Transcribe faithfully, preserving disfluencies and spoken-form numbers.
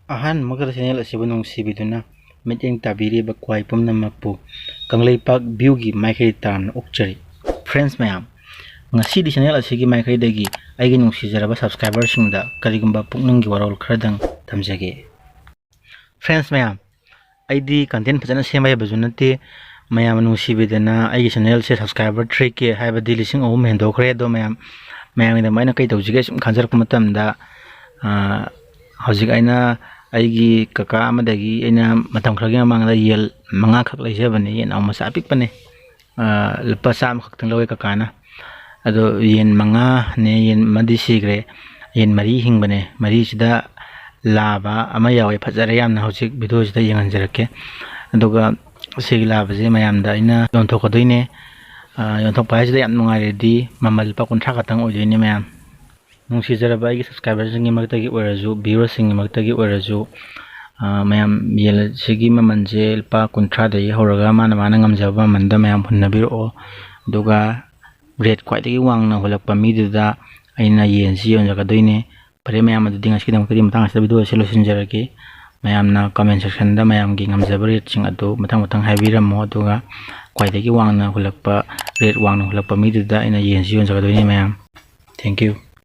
ꯑꯍꯥꯟꯕ ꯃꯛꯇꯗ ꯆꯦꯅꯦꯜ ꯑꯁꯤꯕꯨ ꯅꯨꯡꯁꯤꯕꯤꯗꯨꯅ ꯃꯤꯠꯌꯦꯡ ꯇꯥꯕꯤꯔꯤꯕ ꯈ꯭ꯋꯥꯏ ꯄꯨꯝꯅꯃꯛꯄꯨ ꯀꯪꯂꯩꯄꯥꯛ ꯚ꯭ꯌꯨꯒꯤ ꯃꯥꯏꯀꯩ ꯇꯥꯔꯅ ꯑꯣꯛꯆꯔꯤ꯫ ꯐ꯭ꯔꯦꯟꯁ ꯃꯌꯥꯝ, ꯉꯁꯤꯗꯤ ꯆꯦꯅꯦꯜ ꯑꯁꯤꯒꯤ ꯃꯥꯏꯀꯩꯗꯒꯤ ꯑꯩꯒꯤ ꯅꯨꯡꯁꯤꯖꯔꯕ ꯁꯕꯁꯀ꯭ꯔꯥꯏꯕꯔꯁꯤꯡꯗ ꯀꯔꯤꯒꯨꯝꯕ ꯄꯨꯛꯅꯤꯡꯒꯤ ꯋꯥꯔꯣꯜ ꯈꯔꯗꯪ ꯊꯝꯖꯒꯦ꯫ ꯐ꯭ꯔꯦꯟꯁ ꯃꯌꯥꯝ, ꯑꯩꯗꯤ ꯀꯟꯇꯦꯟ ꯐꯖꯅ ꯁꯦꯝꯕ ꯍꯩꯕꯁꯨ ꯅꯠꯇꯦ꯫ ꯃꯌꯥꯝꯅ ꯅꯨꯡꯁꯤꯕꯤꯗꯅ ꯑꯩꯒꯤ ꯆꯦꯅꯦꯜꯁꯦ ꯁꯕꯁꯀ꯭ꯔꯥꯏꯕꯔ ꯊ꯭ꯔꯤ ꯀꯦ ꯍꯥꯏꯕꯗꯤ ꯂꯤꯁꯤꯡ ꯑꯍꯨꯝ ꯍꯦꯟꯗꯣꯛꯈ꯭ꯔꯦ꯫ ꯑꯗꯣ ꯃꯌꯥꯝ, ꯃꯌꯥꯝꯒꯤꯗꯃꯛ ꯑꯩꯅ ꯀꯩ ꯇꯧꯁꯤꯒꯦ ꯁꯨꯝ ꯈꯟꯖꯔꯛꯄ ꯃꯇꯝꯗ, ꯑꯥ, ꯍꯧꯖꯤꯛ ꯑꯩꯅ ꯑꯩꯒꯤ ꯀꯀꯥ ꯑꯃꯗꯒꯤ ꯑꯩꯅ ꯃꯇꯝ ꯈꯔꯒꯤ ꯃꯃꯥꯡꯗ ꯌꯦꯟ ꯃꯉꯥꯈꯛ ꯂꯩꯖꯕꯅꯦ꯫ ꯌꯦꯟ ꯅꯥꯎ ꯃꯆꯥ ꯑꯄꯤꯛꯄꯅꯦ꯫ ꯑꯥ, ꯂꯨꯄꯥ ꯆꯥꯝꯃꯈꯛꯇꯪ ꯂꯧꯋꯦ ꯀꯀꯥꯅ꯫ ꯑꯗꯣ ꯌꯦꯟ ꯃꯉꯥꯅꯦ, ꯌꯦꯟ ꯑꯃꯗꯤ ꯁꯤꯈ꯭ꯔꯦ, ꯌꯦꯟ ꯃꯔꯤ ꯍꯤꯡꯕꯅꯦ꯫ ꯃꯔꯤꯁꯤꯗ ꯂꯥꯕ ꯑꯃ ꯌꯥꯎꯋꯦ, ꯐꯖꯔꯦ ꯌꯥꯝꯅ꯫ ꯍꯧꯖꯤꯛ ꯚꯤꯗꯤꯑꯣꯁꯤꯗ ꯌꯦꯡꯍꯟꯖꯔꯛꯀꯦ꯫ ꯑꯗꯨꯒ ꯁꯤꯒꯤ ꯂꯥꯕꯁꯦ ꯃꯌꯥꯝꯗ ꯑꯩꯅ ꯌꯣꯟꯊꯣꯛꯀꯗꯣꯏꯅꯦ꯫ ꯑꯥ, ꯌꯣꯟꯊꯣꯛꯄ ꯍꯥꯏꯁꯤꯗ ꯌꯥꯝ ꯅꯨꯡꯉꯥꯏꯔꯦꯗꯤ, ꯃꯃꯜ ꯂꯨꯄꯥ ꯀꯨꯟꯊ꯭ꯔꯥ ꯈꯛꯇꯪ ꯑꯣꯏꯗꯣꯏꯅꯦ ꯃꯌꯥꯝ꯫ ꯅꯨꯡꯁꯤꯖꯔꯕ ꯑꯩꯒꯤ ꯁꯕꯁꯀ꯭ꯔꯥꯏꯕꯔꯁꯤꯡꯒꯤ ꯃꯔꯛꯇꯒꯤ ꯑꯣꯏꯔꯁꯨ, ꯚ꯭ꯌꯨꯋꯔꯁꯤꯡꯒꯤ ꯃꯔꯛꯇꯒꯤ ꯑꯣꯏꯔꯁꯨ, ꯑꯥ, ꯃꯌꯥꯝ, ꯌꯦꯟ ꯑꯁꯤꯒꯤ ꯃꯃꯜꯁꯦ ꯂꯨꯄꯥ ꯀꯨꯟꯊ꯭ꯔꯥꯗꯒꯤ ꯍꯧꯔꯒ ꯃꯥꯅ, ꯃꯥꯅ ꯉꯝꯖꯕ ꯃꯃꯜꯗ ꯃꯌꯥꯝ ꯍꯨꯟꯅꯕꯤꯔꯛꯑꯣ꯫ ꯑꯗꯨꯒ ꯔꯦꯠ ꯈ꯭ꯋꯥꯏꯗꯒꯤ ꯋꯥꯡꯅ ꯍꯨꯜꯂꯛꯄ ꯃꯤꯗꯨꯗ ꯑꯩꯅ ꯌꯦꯟꯁꯤ ꯌꯣꯟꯖꯒꯗꯣꯏꯅꯦ꯫ ꯐꯔꯦ ꯃꯌꯥꯝ, ꯑꯗꯨꯗꯤ ꯉꯁꯤꯒꯤꯗꯃꯛꯇꯗꯤ ꯃꯇꯥꯡ ꯑꯁꯤꯗ ꯚꯤꯗꯤꯑꯣ ꯑꯁꯤ ꯂꯣꯏꯁꯤꯟꯖꯔꯒꯦ꯫ ꯃꯌꯥꯝꯅ ꯀꯃꯦꯟ ꯁꯦꯛꯁꯟꯗ ꯃꯌꯥꯝꯒꯤ ꯉꯝꯖꯕ ꯔꯦꯠꯁꯤꯡ ꯑꯗꯨ ꯃꯊꯪ ꯃꯊꯪ ꯍꯥꯏꯕꯤꯔꯝꯃꯣ, ꯑꯗꯨꯒ ꯈ꯭ꯋꯥꯏꯗꯒꯤ ꯋꯥꯡꯅ ꯍꯨꯜꯂꯛꯄ, ꯔꯦꯠ ꯋꯥꯡꯅ ꯍꯨꯜꯂꯛꯄ ꯃꯤꯗꯨꯗ ꯑꯩꯅ ꯌꯦꯟꯁꯤ ꯌꯣꯟꯖꯒꯗꯣꯏꯅꯦ ꯃꯌꯥꯝ꯫ Thank you꯫